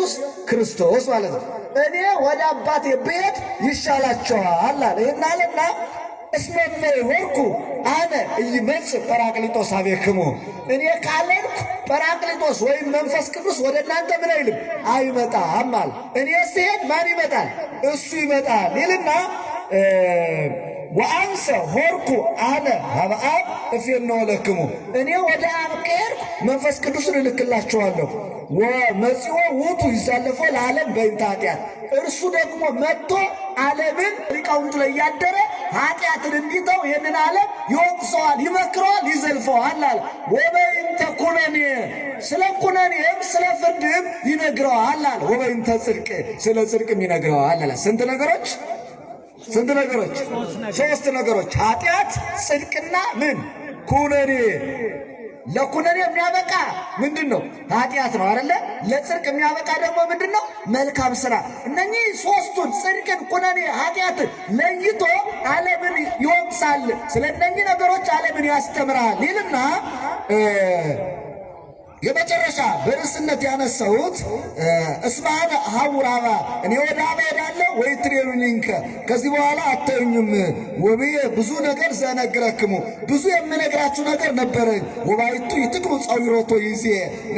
ኢየሱስ ክርስቶስ ማለት ነው። እኔ ወደ አባቴ ብሄድ ይሻላቸዋል አለ። ይህን አለና እስመ እመ ሖርኩ አነ ኢይመጽእ ጰራቅሊጦስ ኀቤክሙ፣ እኔ ካልሄድኩ ጰራቅሊጦስ ወይም መንፈስ ቅዱስ ወደ እናንተ ምን አይልም አይመጣም አለ። እኔ ስሄድ ማን ይመጣል? እሱ ይመጣል ይልና ወአንሰ ሖርኩ አነ ኀበ አብ እፌንዎ ለክሙ፣ እኔ ወደ አብ ከሄድኩ መንፈስ ቅዱስን እልክላችኋለሁ። ወመጺኦ ውእቱ ይዛለፎ ለዓለም በእንተ ኃጢአት፣ እርሱ ደግሞ መጥቶ ዓለምን ሊቃውንቱ ላይ እያደረ ኃጢአትን እንዲተው ይህንን ዓለም ይወቅሰዋል፣ ይመክረዋል፣ ይዘልፈዋል አለ። ወበእንተ ኩነኔ፣ ስለ ኩነኔም ስለ ፍርድም ይነግረዋል አለ። ወበእንተ ጽድቅ፣ ስለ ጽድቅም ይነግረዋል አለ። ስንት ነገሮች? ስንት ነገሮች? ሶስት ነገሮች፣ ኃጢአት፣ ጽድቅና ምን? ኩነኔ። ለኩነኔ የሚያበቃ ምንድን ነው? ኃጢአት ነው አይደለ? ለጽድቅ የሚያበቃ ደግሞ ምንድን ነው? መልካም ስራ። እነኚህ ሶስቱን ጽድቅን፣ ኩነኔ፣ ኃጢአትን ለይቶ ዓለምን ይወቅሳል። ስለ እነኚህ ነገሮች ዓለምን ያስተምራል ይልና የመጨረሻ በርዕስነት ያነሳሁት እስመ አነ እሐውር ኀበ፣ እኔ ወደ አብ እሄዳለሁ፣ ወኢትሬኡኒንከ፣ ከዚህ በኋላ አታዩኝም። ወብየ ብዙ ነገር ዘነግረክሙ፣ ብዙ የምነግራችሁ ነገር ነበረኝ። ወባሕቱ ኢትክሉ ጸዊሮቶ ይእዜ፣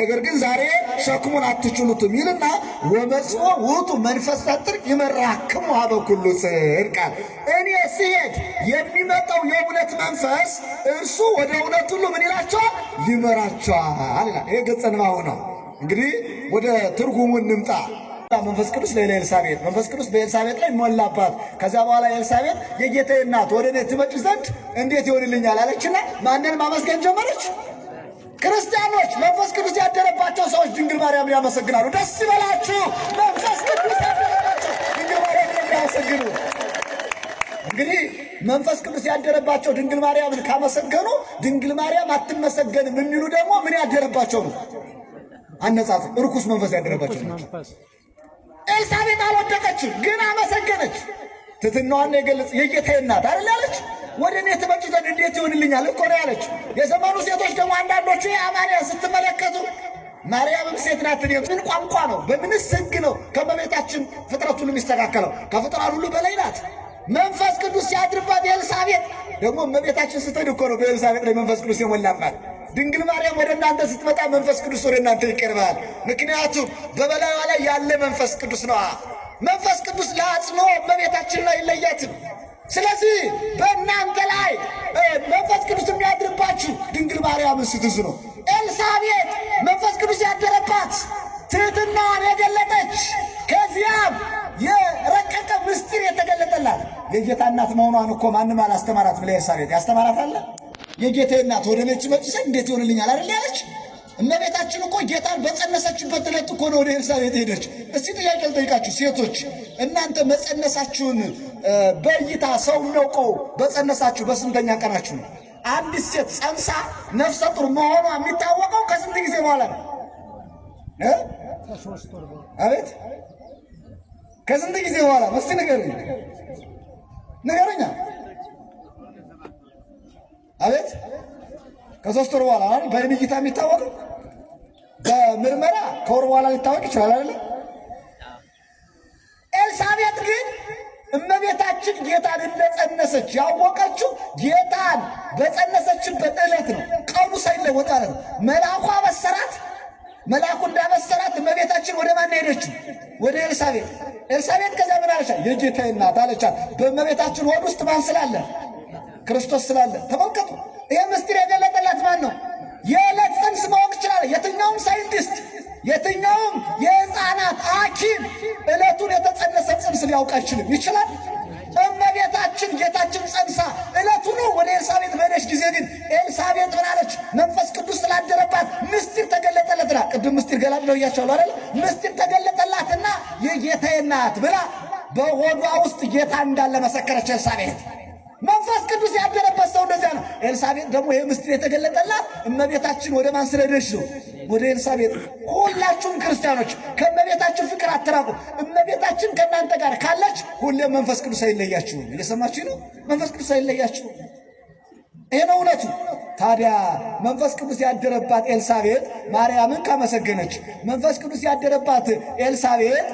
ነገር ግን ዛሬ ሸክሙን አትችሉትም ይልና ወመጽኦ ውእቱ መንፈሰ ጽድቅ ይመራክሙ ኀበ ኩሉ ጽድቅ። እኔ ስሄድ የሚመጣው የእውነት መንፈስ እርሱ ወደ እውነት ሁሉ ምን ይላቸዋል? ይመራቸዋል ይላል። ይሄ ገጸ ንባቡ ነው። እንግዲህ ወደ ትርጉሙ እንምጣ። መንፈስ ቅዱስ ላዕለ ኤልሳቤጥ፣ መንፈስ ቅዱስ በኤልሳቤጥ ላይ ሞላባት። ከዚያ በኋላ ኤልሳቤጥ የጌታዬ እናት ወደ እኔ ትመጪ ዘንድ እንዴት ይሆንልኛል አለችና ማንን ማመስገን ጀመረች? ክርስቲያኖች፣ መንፈስ ቅዱስ ያደረባቸው ሰዎች ድንግል ማርያምን ያመሰግናሉ። ደስ ይበላችሁ። መንፈስ ቅዱስ ያደረባቸው ድንግል ማርያምን የሚያመሰግኑ፣ እንግዲህ መንፈስ ቅዱስ ያደረባቸው ድንግል ማርያምን ካመሰገኑ ድንግል ማርያም አትመሰገንም የሚሉ ደግሞ ምን ያደረባቸው ነው? አነጻጽር፣ እርኩስ መንፈስ ያደረባቸው ናቸው። ኤልሳቤጥ አልወደቀችም፣ ግን አመሰገነች። ትሕትናዋን የገለጽ የጌታዬ እናት አይደል ያለች? ወደ እኔ ትመጪ ዘንድ እንዴት ይሆንልኛል እኮ ነው ያለች። የዘመኑ ሴቶች ደግሞ አንዳንዶቹ የአማንያን ስትመለከቱ ማርያምም ሴት ናት። ምን ቋንቋ ነው? በምንስ ሕግ ነው ከእመቤታችን ፍጥረት ሁሉ የሚስተካከለው? ከፍጥረት ሁሉ በላይ ናት። መንፈስ ቅዱስ ሲያድርባት ኤልሳቤጥ ደግሞ እመቤታችን ስትሄድ እኮ ነው በኤልሳቤጥ ላይ መንፈስ ቅዱስ የሞላባት። ድንግል ማርያም ወደ እናንተ ስትመጣ መንፈስ ቅዱስ ወደ እናንተ ይቀርባል። ምክንያቱም በበላይዋ ላይ ያለ መንፈስ ቅዱስ ነዋ። መንፈስ ቅዱስ ለአጽንኦ እመቤታችን ላይ አይለያትም። ስለዚህ በእናንተ ላይ መንፈስ ቅዱስ የሚያድርባችሁ ድንግል ማርያምን ስትዙ ነው። ኤልሳቤጥ መንፈስ ቅዱስ ያደረባት ትሕትናዋን የገለጠች ከዚያም የረቀቀ ምስጢር የተገለጠላት የጌታ እናት መሆኗን እኮ ማንም አላስተማራት። ብለ ኤልሳቤጥ ያስተማራት አለ? የጌታ እናት ወደ እኔ ትመጪ ዘንድ እንዴት ይሆንልኛል አይደል ያለች? እመቤታችን እኮ ጌታን በጸነሰችበት ዕለት እኮ ነው ወደ ኤልሳቤጥ ሄደች። እስቲ ጥያቄ ልጠይቃችሁ ሴቶች፣ እናንተ መጸነሳችሁን በእይታ ሰው የሚያውቀው በጸነሳችሁ በስንተኛ ቀናችሁ ነው? አንዲት ሴት ጸንሳ ነፍሰ ጡር መሆኗ የሚታወቀው ከስንት ጊዜ በኋላ ነው? አቤት፣ ከስንት ጊዜ በኋላ? እስቲ ንገሩኝ፣ ንገሩኛ። አቤት፣ ከ3 ወር በኋላ አይደል? በአይን እይታ የሚታወቀው በምርመራ ከወር በኋላ ሊታወቅ ይችላል አይደል? ኤልሳቤጥ ግን እመቤታችን ጌታን እንደጸነሰች ያወቀችው ጌታን በጸነሰችበት ዕለት ነው። ቀኑ ሳይለወጥ ማለት ነው። መልአኩ አበሰራት። መልአኩ እንዳበሰራት እመቤታችን ወደ ማን ሄደችው? ወደ ኤልሳቤጥ። ኤልሳቤጥ ከዚያ ምን አለቻት? የጌታዬ እናት አለቻት። በእመቤታችን ሆድ ውስጥ ማን ስላለ? ክርስቶስ ስላለ። ተመልከቱ። ይህ ምስጢር የገለጠላት ማን ነው? የዕለት ጽንስ ማወቅ ይችላል። የትኛውም ሳይንቲስት፣ የትኛውም የሕፃናት ሐኪም ዕለቱን የተጸነሰ ጽንስ ሊያውቅ አይችልም። ይችላል? እመቤታችን ጌታችን ጸንሳ ዕለቱኑ ወደ ኤልሳቤጥ በሄደች ጊዜ ግን ኤልሳቤጥ ምን አለች? መንፈስ ቅዱስ ስላደረባት ምስጢር ተገለጠለትና፣ ቅድም ምስጢር ገላጭ ነው እያቸዋለሁ አይደል? ምስጢር ተገለጠላትና የጌታዬ እናት ብላ በሆዷ ውስጥ ጌታ እንዳለ መሰከረች ኤልሳቤጥ። መንፈስ ቅዱስ ያደረበት ሰው እንደዚያ ነው። ኤልሳቤጥ ደግሞ ይህ ምስጢር የተገለጠላት እመቤታችን ወደ ማን ስለሄደች ነው? ወደ ኤልሳቤጥ። ሁላችሁም ክርስቲያኖች ከእመቤታችን ፍቅር አትራቁ። እመቤታችን ከእናንተ ጋር ካለች ሁሌም መንፈስ ቅዱስ አይለያችሁም። እየሰማችሁ ነው? መንፈስ ቅዱስ አይለያችሁም። ይሄ ነው እውነቱ። ታዲያ መንፈስ ቅዱስ ያደረባት ኤልሳቤጥ ማርያምን ካመሰገነች፣ መንፈስ ቅዱስ ያደረባት ኤልሳቤጥ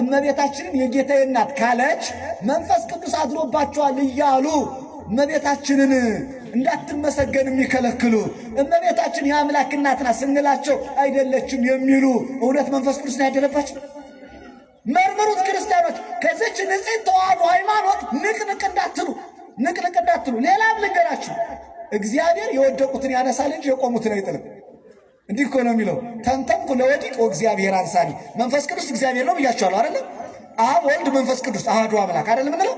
እመቤታችንን የጌታዬ እናት ካለች፣ መንፈስ ቅዱስ አድሮባቸዋል እያሉ እመቤታችንን እንዳትመሰገን የሚከለክሉ፣ እመቤታችን የአምላክ እናት ናት ስንላቸው አይደለችም የሚሉ እውነት መንፈስ ቅዱስ ነው ያደረባቸው? መርምሩት ክርስቲያኖች። ከዚች ንጽሕት ተዋሕዶ ሃይማኖት ንቅንቅ እንዳትሉ፣ ንቅንቅ እንዳትሉ። ሌላም ልንገራችሁ፣ እግዚአብሔር የወደቁትን ያነሳል እንጂ የቆሙትን አይጥልም። እንዲህ እኮ ነው የሚለው፣ ተንተንኩ ለወዲቅ ወእግዚአብሔር አንሳኒ። መንፈስ ቅዱስ እግዚአብሔር ነው ብያቸዋለሁ አይደለም? አብ ወልድ መንፈስ ቅዱስ አሐዱ አምላክ አይደለም ምንለው?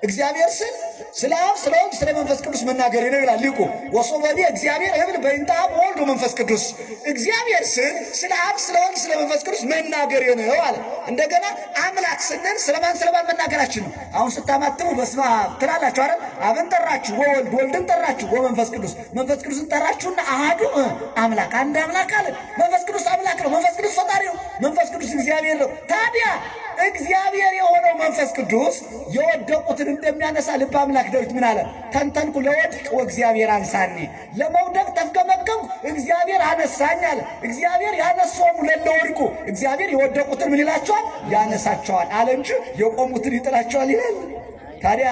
እግዚአብሔር ስል ስለ አብ ስለ ወልድ ስለ መንፈስ ቅዱስ መናገሬ ነው ይላል ሊቁ። ወሶበ እግዚአብሔር እብል በእንተ አብ ወልድ መንፈስ ቅዱስ። እግዚአብሔር ስል ስለ አብ ስለ ወልድ ስለ መንፈስ ቅዱስ መናገሬ ነው አለ። እንደገና አምላክ ስንል ስለማን ስለማን መናገራችን ነው? አሁን ስታማትቡ በስመ አብ ትላላችሁ አይደል? አብን ጠራችሁ፣ ወወልድ ወልድን ጠራችሁ፣ ወመንፈስ ቅዱስ መንፈስ ቅዱስን ጠራችሁና አሐዱ አምላክ አንድ አምላክ አለ። መንፈስ ቅዱስ አምላክ ነው። መንፈስ ቅዱስ ፈጣሪ ነው። መንፈስ ቅዱስ እግዚአብሔር ነው። ታዲያ እግዚአብሔር የሆነው መንፈስ ቅዱስ የወደቁትን እንደሚያነሳ ልበ አምላክ ዳዊት ምን አለ? ተንተንኩ ለወድቅ ወእግዚአብሔር አንሳኒ፣ ለመውደቅ ተፍገመገምኩ እግዚአብሔር አነሳኝ አለ። እግዚአብሔር ያነሶሙ ለእለ ወድቁ፣ እግዚአብሔር የወደቁትን ምን ይላቸዋል? ያነሳቸዋል አለ እንጂ የቆሙትን ይጥላቸዋል ይላል። ታዲያ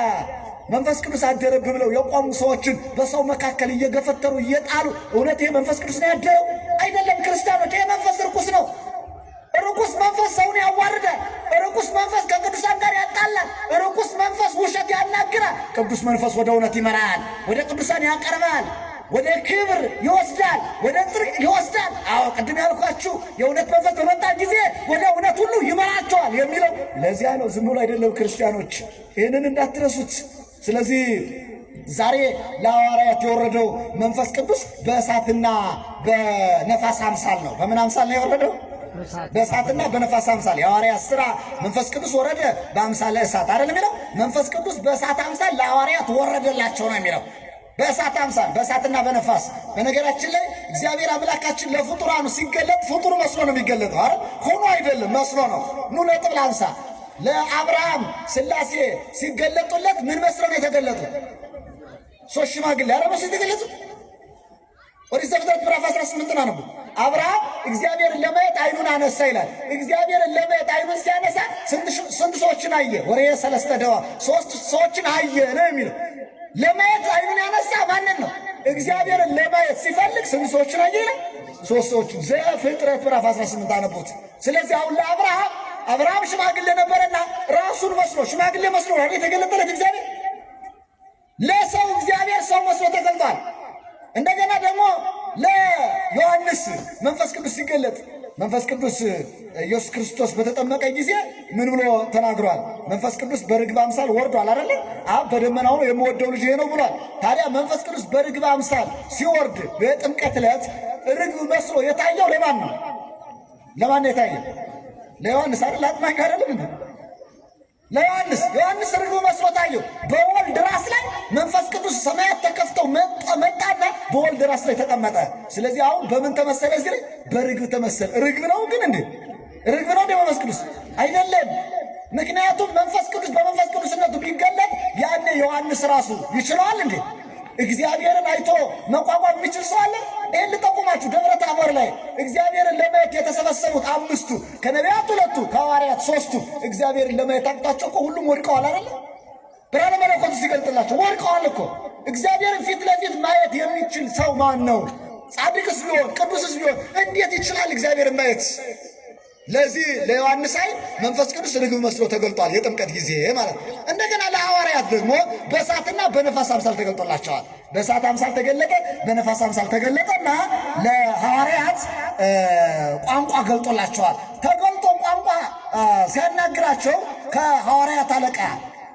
መንፈስ ቅዱስ አደረብህ ብለው የቆሙ ሰዎችን በሰው መካከል እየገፈተሩ እየጣሉ፣ እውነት ይሄ መንፈስ ቅዱስ ነው ያደረው? አይደለም። ክርስቲያኖች፣ ይሄ መንፈስ ርኩስ ነው። ርኩስ መንፈስ ሰውን ያዋርዳል። ርኩስ መንፈስ ከቅዱሳን ጋር ያጣላል። ርኩስ መንፈስ ውሸት ያናግራል። ቅዱስ መንፈስ ወደ እውነት ይመራል፣ ወደ ቅዱሳን ያቀርባል፣ ወደ ክብር ይወስዳል፣ ወደ ጽድቅ ይወስዳል። አዎ ቅድም ያልኳችሁ የእውነት መንፈስ በመጣ ጊዜ ወደ እውነት ሁሉ ይመራቸዋል የሚለው ለዚያ ነው። ዝም ብሎ አይደለም። ክርስቲያኖች፣ ይህንን እንዳትረሱት። ስለዚህ ዛሬ ለሐዋርያት የወረደው መንፈስ ቅዱስ በእሳትና በነፋስ አምሳል ነው። በምን አምሳል ነው የወረደው? በእሳትና በነፋስ አምሳል። የሐዋርያት ሥራ መንፈስ ቅዱስ ወረደ በአምሳለ እሳት አይደል የሚለው? መንፈስ ቅዱስ በእሳት አምሳል ለሐዋርያት ወረደላቸው ነው የሚለው። በእሳት አምሳል፣ በእሳትና በነፋስ። በነገራችን ላይ እግዚአብሔር አምላካችን ለፍጡራኑ ሲገለጥ ፍጡር መስሎ ነው የሚገለጠው አይደል? ሆኖ አይደለም፣ መስሎ ነው። ኑ ነጥብ ላንሳ። ለአብርሃም ሥላሴ ሲገለጡለት ምን መስሎ ነው የተገለጡ? ሶስት ሽማግሌ አረ መስሎ የተገለጡት። ኦሪት ዘፍጥረት ምዕራፍ 18 አንብቡ። አብርሃም እግዚአብሔርን ለማየት አይኑን አነሳ ይላል። እግዚአብሔርን ለማየት አይኑን ሲያነሳ ስንት ሰዎችን አየ? ወሬ ሰለስተ ደዋ፣ ሶስት ሰዎችን አየ ነው የሚለው። ለማየት አይኑን ያነሳ ማንን ነው? እግዚአብሔርን ለማየት ሲፈልግ ስንት ሰዎችን አየ ይላል? ሶስት ሰዎችን። ዘፍጥረት ምዕራፍ 18 አነቡት። ስለዚህ አሁን ለአብርሃም፣ አብርሃም ሽማግሌ ነበረና ራሱን መስሎ፣ ሽማግሌ መስሎ ነው የተገለጠለት እግዚአብሔር። ለሰው እግዚአብሔር ሰው መስሎ ተገልጧል። እንደገና ደግሞ ለዮሐንስ መንፈስ ቅዱስ ሲገለጥ፣ መንፈስ ቅዱስ ኢየሱስ ክርስቶስ በተጠመቀ ጊዜ ምን ብሎ ተናግሯል? መንፈስ ቅዱስ በርግብ አምሳል ወርዷል አይደለ? አብ በደመና ሆኖ የምወደው ልጅ ይሄ ነው ብሏል። ታዲያ መንፈስ ቅዱስ በርግብ አምሳል ሲወርድ በጥምቀት ዕለት ርግብ መስሎ የታየው ለማን ነው? ለማን ነው የታየው? ለዮሐንስ አይደል? ለአጥማቂ አይደለም እንዴ? ለዮሐንስ። ዮሐንስ ርግብ መስሎ ታየው። በወልድ ራስ ላይ መንፈስ ቅዱስ ሰማያት ተከፍተው መጣና በወልድ ራስ ላይ ተቀመጠ። ስለዚህ አሁን በምን ተመሰለ? እዚህ ላይ በርግብ ተመሰለ። ርግብ ነው ግን እንዴ? ርግብ ነው እንዴ መንፈስ ቅዱስ? አይደለም። ምክንያቱም መንፈስ ቅዱስ በመንፈስ ቅዱስነቱ ቢገለጥ ያኔ ዮሐንስ ራሱ ይችለዋል እንዴ? እግዚአብሔርን አይቶ መቋቋም የሚችል ሰው አለ? ይህን ልጠቁማችሁ፣ ደብረ ታቦር ላይ እግዚአብሔርን ለማየት የተሰበሰቡት አምስቱ፣ ከነቢያት ሁለቱ፣ ከሐዋርያት ሶስቱ እግዚአብሔርን ለማየት አቅቷቸው እኮ ሁሉም ወድቀዋል አይደለ? ብርሃነ መለኮቱ ሲገልጥላቸው ወድቀዋል እኮ። እግዚአብሔርን ፊት ለፊት ማየት የሚችል ሰው ማን ነው? ጻድቅስ ቢሆን ቅዱስስ ቢሆን እንዴት ይችላል እግዚአብሔርን ማየት? ለዚህ ለዮሐንስ አይን መንፈስ ቅዱስ ርግብ መስሎ ተገልጧል፣ የጥምቀት ጊዜ ማለት ነው። እንደገና ለሐዋርያት ደግሞ በእሳትና በነፋስ አምሳል ተገልጦላቸዋል። በእሳት አምሳል ተገለጠ፣ በነፋስ አምሳል ተገለጠና ለሐዋርያት ቋንቋ ገልጦላቸዋል። ተገልጦ ቋንቋ ሲያናግራቸው ከሐዋርያት አለቃ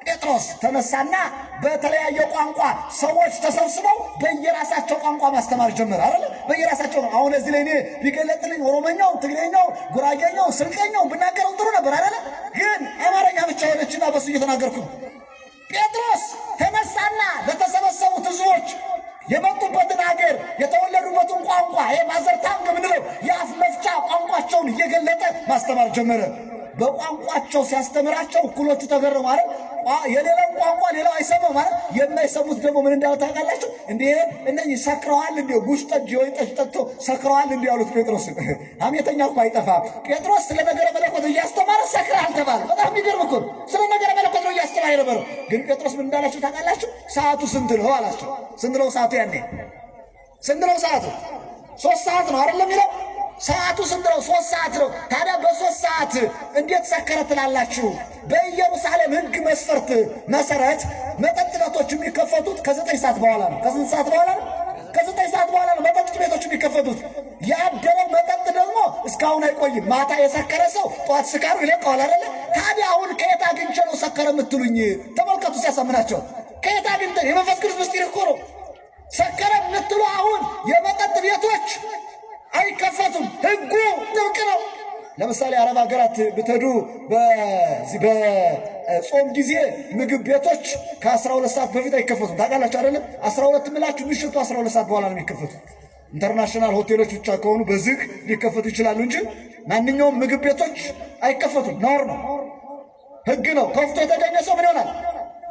ጴጥሮስ ተነሳና በተለያየ ቋንቋ ሰዎች ተሰብስበው በየራሳቸው ቋንቋ ማስተማር ጀመረ አይደል? በየራሳቸው ነው። አሁን እዚህ ላይ እኔ ቢገለጥልኝ ኦሮመኛው፣ ትግሬኛው፣ ጉራጌኛው፣ ስልጤኛው ብናገረው ጥሩ ነበር አይደል? ግን አማርኛ ብቻ ሆነችና በሱ እየተናገርኩ ነው። ጴጥሮስ ተነሳና ለተሰበሰቡት ህዝቦች የመጡበትን ሀገር፣ የተወለዱበትን ቋንቋ፣ ይሄ mother tongue የምንለው የአፍ መፍቻ ቋንቋቸውን እየገለጠ ማስተማር ጀመረ። በቋንቋቸው ሲያስተምራቸው እኩሎቹ ተገረሙ አይደል? የሌላውን ቋንቋ ሌላው አይሰማም ማለት። የማይሰሙት ደግሞ ምን እንዳሉ ታውቃላችሁ? እንዴ እነኚህ ሰክረዋል እንዴ ጉሽ ጠጅ ወይ ጠጅ ጠጥቶ ሰክረዋል እንዴ ያሉት ጴጥሮስ። ሐሜተኛ እኮ አይጠፋም። ጴጥሮስ ስለ ነገረ መለኮት እያስተማረ ሰክረሃል ተባለ። በጣም የሚገርም እኮ ነው። ስለ ነገረ መለኮት ነው እያስተማረ የነበረው። ግን ጴጥሮስ ምን እንዳላቸው ታውቃላችሁ? ሰዓቱ ስንት ነው አላቸው። ስንት ነው ሰዓቱ? ያኔ ስንት ነው ሰዓቱ? 3 ሰዓት ነው አይደለም የሚለው ሰዓቱ ስንት ነው? 3 ሰዓት ነው። ታዲያ በ3 ሰዓት እንዴት ሰከረ ትላላችሁ? በኢየሩሳሌም ሕግ መስፈርት መሰረት መጠጥ ቤቶች የሚከፈቱት ከ9 ሰዓት በኋላ ነው። ከስንት ሰዓት በኋላ ነው? ከ9 ሰዓት በኋላ ነው መጠጥ ቤቶች የሚከፈቱት። ያደረው መጠጥ ደግሞ እስካሁን አይቆይም። ማታ የሰከረ ሰው ጠዋት ስካሩ ይለቀዋል አይደለ? ታዲያ አሁን ከየት አግኝቼ ነው ሰከረ የምትሉኝ? ተመልከቱ ሲያሳምናቸው። ከየት አግኝተን? የመንፈስ ቅዱስ ምስጢር እኮ ነው። ሰከረ የምትሉ አሁን የመጠጥ ቤቶች አይከፈቱም። ሕጉ ጥብቅ ነው። ለምሳሌ አረብ ሀገራት ብትሄዱ በጾም ጊዜ ምግብ ቤቶች ከ12 ሰዓት በፊት አይከፈቱም። ታውቃላችሁ አይደለም? 12 ምላችሁ ምሽቱ 12 ሰዓት በኋላ ነው የሚከፈቱ። International ሆቴሎች ብቻ ከሆኑ በዝግ ሊከፈቱ ይችላሉ እንጂ ማንኛውም ምግብ ቤቶች አይከፈቱም። ነውር ነው፣ ሕግ ነው። ከፍቶ የተገኘ ሰው ምን ይሆናል?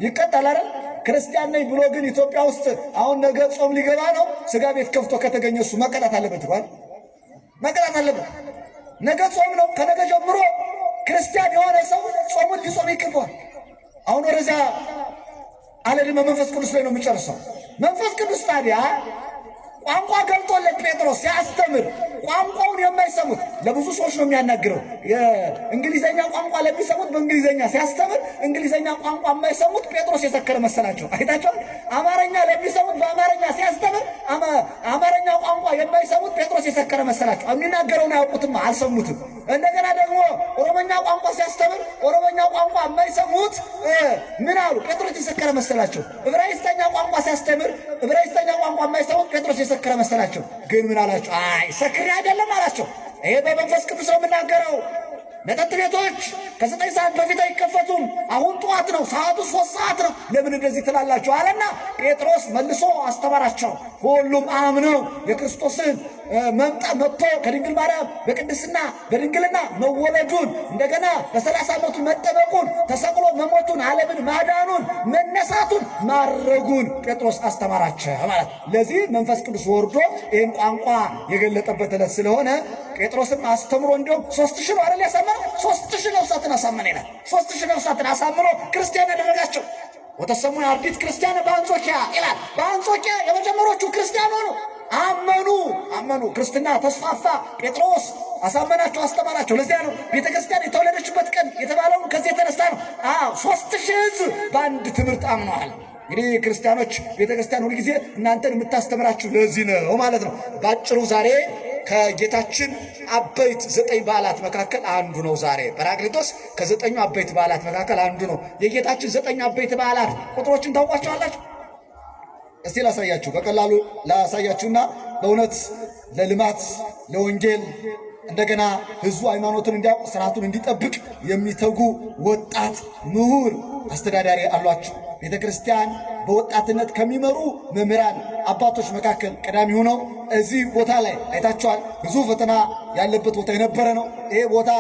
ይቀጣል አይደል? ክርስቲያን ነኝ ብሎ ግን ኢትዮጵያ ውስጥ አሁን ነገ ጾም ሊገባ ነው፣ ስጋ ቤት ከፍቶ ከተገኘ እሱ መቀጣት አለበት ይባል መቀጣት አለበት። ነገ ጾም ነው። ከነገ ጀምሮ ክርስቲያን የሆነ ሰው ጾሙን ሊጾም ይገባዋል። አሁን ወደዚያ አለድመ መንፈስ ቅዱስ ላይ ነው የምጨርሰው። መንፈስ ቅዱስ ታዲያ ቋንቋ ገልጦለት ጴጥሮስ ሲያስተምር ቋንቋውን የማይሰሙት ለብዙ ሰዎች ነው የሚያናግረው። የእንግሊዘኛ ቋንቋ ለሚሰሙት በእንግሊዘኛ ሲያስተምር እንግሊዘኛ ቋንቋ የማይሰሙት ጴጥሮስ የሰከረ መሰላቸው። አይታቸዋል። አማርኛ ለሚሰሙት በአማርኛ ሲያስተምር አማርኛ ቋንቋ የማይሰሙት ጴጥሮስ የሰከረ መሰላቸው። የሚናገረውን አያውቁትም፣ አልሰሙትም። እንደገና ደግሞ ኦሮመኛ ቋንቋ ሲያስተምር ኦሮመኛ ቋንቋ የማይሰሙት ምን አሉ? ጴጥሮስ የሰከረ መሰላቸው። ዕብራይስተኛ ቋንቋ ሲያስተምር ዕብራይስተኛ ቋንቋ የማይሰሙት ጴጥሮስ የሰከረ መሰላቸው። ግን ምን አላቸው? አይ ሰክሬ አይደለም አላቸው። ይሄ በመንፈስ ቅዱስ ነው የምናገረው። መጠጥ ቤቶች ከ9 ሰዓት በፊት አይከፈቱም። አሁን ጠዋት ነው፣ ሰዓቱ 3 ሰዓት ነው። ለምን እንደዚህ ትላላችሁ? አለና ጴጥሮስ መልሶ አስተማራቸው። ሁሉም አምነው የክርስቶስን መምጣት መጥቶ ከድንግል ማርያም በቅድስና በድንግልና መወለዱን እንደገና በ30 ዓመቱ መጠመቁን ተሰቅሎ መሞቱን ዓለምን ማዳኑን መነሳቱን ማረጉን ጴጥሮስ አስተማራቸው ማለት። ለዚህ መንፈስ ቅዱስ ወርዶ ይህን ቋንቋ የገለጠበት ዕለት ስለሆነ ጴጥሮስም አስተምሮ እንዲሁም 3,000 ነው አይደል ያሳመነው? 3,000 ነፍሳትን አሳመነ ይላል። 3,000 ነፍሳትን አሳምኖ ክርስቲያን ያደረጋቸው። ወተሰሙ አርዲት ክርስቲያን በአንጾኪያ ይላል። በአንጾኪያ የመጀመሪያዎቹ ክርስቲያን ሆኑ። አመኑ አመኑ። ክርስትና ተስፋፋ። ጴጥሮስ አሳመናቸው፣ አስተማራቸው። ለዚያ ነው ቤተ ክርስቲያን የተወለደችበት ቀን የተባለውን ከዚህ የተነሳ ነው። አዎ 3,000 ሕዝብ በአንድ ትምህርት አምነዋል። እንግዲህ ክርስቲያኖች ቤተ ክርስቲያን ሁልጊዜ እናንተን የምታስተምራችሁ ለዚህ ነው ማለት ነው። በአጭሩ ዛሬ ከጌታችን አበይት ዘጠኝ በዓላት መካከል አንዱ ነው። ዛሬ ጰራቅሊጦስ ከዘጠኙ አበይት በዓላት መካከል አንዱ ነው። የጌታችን ዘጠኝ አበይት በዓላት ቁጥሮችን ታውቋቸዋላችሁ? እስቲ ላሳያችሁ፣ በቀላሉ ላሳያችሁና በእውነት ለልማት ለወንጌል እንደገና ህዝቡ ሃይማኖትን እንዲያውቅ ስርዓቱን እንዲጠብቅ የሚተጉ ወጣት ምሁር አስተዳዳሪ አሏችሁ። ቤተ ክርስቲያን በወጣትነት ከሚመሩ መምህራን አባቶች መካከል ቀዳሚ ሆነው እዚህ ቦታ ላይ አይታችኋል። ብዙ ፈተና ያለበት ቦታ የነበረ ነው። ይሄ ቦታ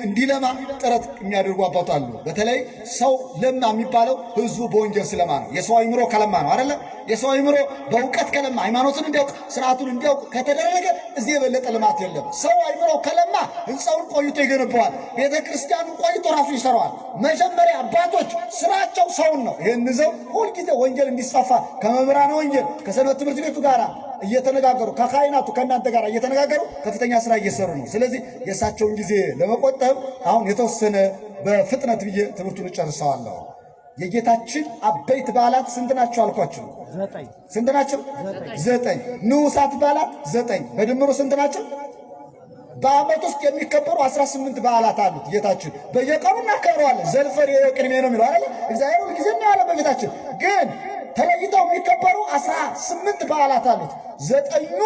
እንዲለማ ጥረት የሚያደርጉ አባቱ አሉ። በተለይ ሰው ለማ የሚባለው ህዝቡ በወንጌል ስለማ ነው። የሰው አይምሮ ከለማ ነው አይደለ? የሰው አይምሮ በእውቀት ከለማ ሃይማኖትን እንዲያውቅ ስርዓቱን እንዲያውቅ ከተደረገ እዚህ የበለጠ ልማት የለም። ሰው አይምሮ ከለማ ህንፃውን ቆይቶ ይገነባዋል። ቤተ ክርስቲያኑን ቆይቶ ራሱ ይሰራዋል። መጀመሪያ አባቶች ስራቸው ሰውን ነው። ይህን ይዘው ሁልጊዜ ወንጌል እንዲስፋፋ ከመምህራነ ወንጌል ከሰንበት ትምህርት ቤቱ ጋር እየተነጋገሩ ከካህናቱ ከእናንተ ጋር እየተነጋገሩ ከፍተኛ ስራ እየሰሩ ነው። ስለዚህ የእሳቸውን ጊዜ ለመቆጠብ አሁን የተወሰነ በፍጥነት ብዬ ትምህርቱን እጨርሰዋለሁ። የጌታችን አበይት በዓላት ስንት ናቸው አልኳችሁ? ስንት ናቸው? ዘጠኝ። ንዑሳት በዓላት ዘጠኝ። በድምሩ ስንት ናቸው? በዓመት ውስጥ የሚከበሩ 18 በዓላት አሉት ጌታችን። በየቀኑ እናከብረዋለን። ዘልፈር ቅድሜ ነው የሚለው አይደለ? እግዚአብሔር ሁልጊዜ እናያለን በጌታችን ግን ተለይተው የሚከበሩ 18 በዓላት አሉት። ዘጠኙ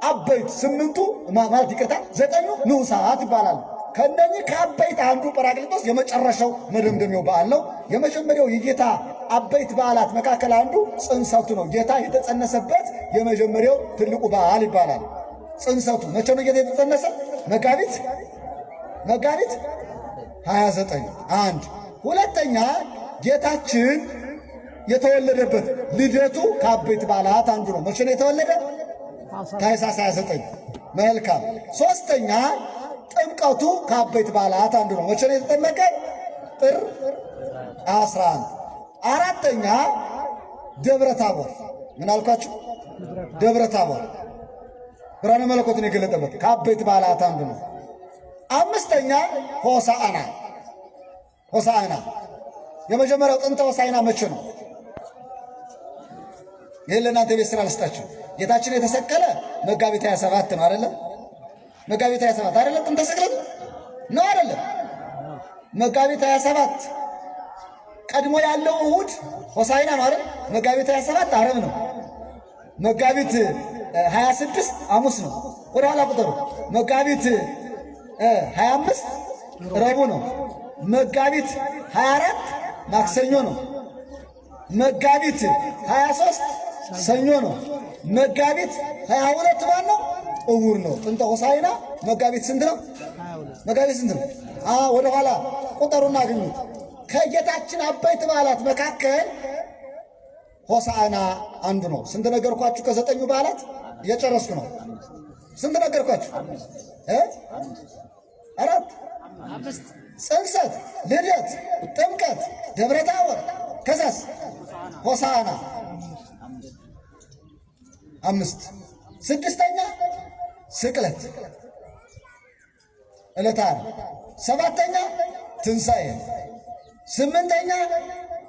አበይት፣ ስምንቱ ማለት ይቅርታ፣ ዘጠኙ ንዑሳት ይባላሉ። ከእነኚህ ከአበይት አንዱ ጰራቅሊጦስ የመጨረሻው መደምደሚያው በዓል ነው። የመጀመሪያው የጌታ አበይት በዓላት መካከል አንዱ ጽንሰቱ ነው። ጌታ የተጸነሰበት የመጀመሪያው ትልቁ በዓል ይባላል። ጽንሰቱ መቼ ነው ጌታ የተጸነሰ? መጋቢት መጋቢት 29። አንድ ሁለተኛ ጌታችን የተወለደበት ልደቱ ከአበይት በዓላት አንዱ ነው። መቼ ነው የተወለደ? ታኅሳስ 29። መልካም። ሶስተኛ ጥምቀቱ ከአበይት በዓላት አንዱ ነው። መቼ ነው የተጠመቀ? ጥር 11። አራተኛ ደብረ ታቦር። ምን አልኳችሁ? ደብረ ታቦር ብርሃነ መለኮትን የገለጠበት ከአበይት በዓላት አንዱ ነው። አምስተኛ ሆሳዕና። ሆሳዕና የመጀመሪያው ጥንተ ሆሳዕና መቼ ነው? ይህን ለእናንተ ቤት ስራ ልስጣችሁ። ጌታችን የተሰቀለ መጋቢት 27 ነው አይደለም? መጋቢት 27 አይደለም? ጥንተ ስቅለቱ ነው አይደለም? መጋቢት 27 ቀድሞ ያለው እሁድ ሆሳዕና ነው አይደል? መጋቢት 27 ዓርብ ነው። መጋቢት 26 ሐሙስ ነው። ወደ ኋላ ቁጠሩ። መጋቢት 25 ረቡዕ ነው። መጋቢት 24 ማክሰኞ ነው። መጋቢት 23 ሰኞ ነው። መጋቢት 22 ማን ነው? እሑድ ነው። ጥንተ ሆሳዕና መጋቢት ስንት ነው? መጋቢት ስንት ነው? ወደ ኋላ ቁጠሩና አግኙት። ከጌታችን አበይት በዓላት መካከል ሆሳዕና አንዱ ነው። ስንት ነገርኳችሁ? ከዘጠኙ በዓላት እየጨረስኩ ነው። ስንት ነገርኳችሁ? አራት። ጽንሰት፣ ልደት፣ ጥምቀት፣ ደብረ ታቦር፣ ከዛስ ሆሳዕና አምስት። ስድስተኛ ስቅለት ዕለተ ዓርብ፣ ሰባተኛ ትንሣኤ፣ ስምንተኛ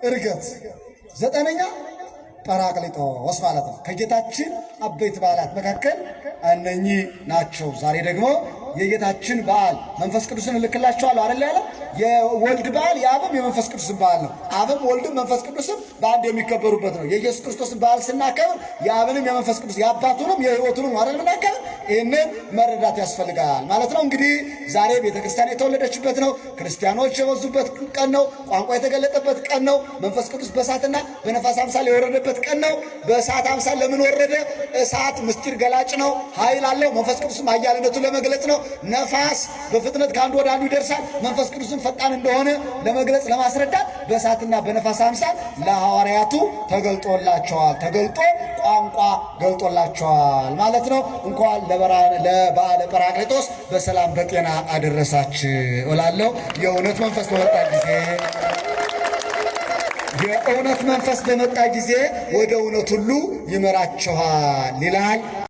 ዕርገት፣ ዘጠነኛ ጰራቅሊጦስ ማለት ነው። ከጌታችን አበይት በዓላት መካከል እነኚህ ናቸው። ዛሬ ደግሞ የጌታችን በዓል መንፈስ ቅዱስን እልክላችኋለሁ አይደል ያለ። የወልድ በዓል የአብም የመንፈስ ቅዱስን በዓል ነው። አብም ወልድም መንፈስ ቅዱስም በአንድ የሚከበሩበት ነው። የኢየሱስ ክርስቶስን በዓል ስናከብር የአብንም የመንፈስ ቅዱስ የአባቱንም የሕይወቱንም አይደል የምናከብር። ይህንን መረዳት ያስፈልጋል ማለት ነው። እንግዲህ ዛሬ ቤተክርስቲያን የተወለደችበት ነው። ክርስቲያኖች የበዙበት ቀን ነው። ቋንቋ የተገለጠበት ቀን ነው። መንፈስ ቅዱስ በእሳትና በነፋስ አምሳል የወረደበት ቀን ነው። በእሳት አምሳል ለምን ወረደ? እሳት ምስጢር ገላጭ ነው፣ ኃይል አለው። መንፈስ ቅዱስም ኃያልነቱን ለመግለጽ ነው። ነፋስ በፍጥነት ከአንዱ ወደ አንዱ ይደርሳል። መንፈስ ቅዱስም ፈጣን እንደሆነ ለመግለጽ ለማስረዳት በእሳትና በነፋስ አምሳል ለሐዋርያቱ ተገልጦላቸዋል። ተገልጦ ቋንቋ ገልጦላቸዋል ማለት ነው። እንኳን ለበዓለ ጰራቅሊጦስ በሰላም በጤና አደረሳችሁ እላለሁ። የእውነት መንፈስ በመጣ ጊዜ የእውነት መንፈስ በመጣ ጊዜ ወደ እውነት ሁሉ ይመራችኋል ይላል።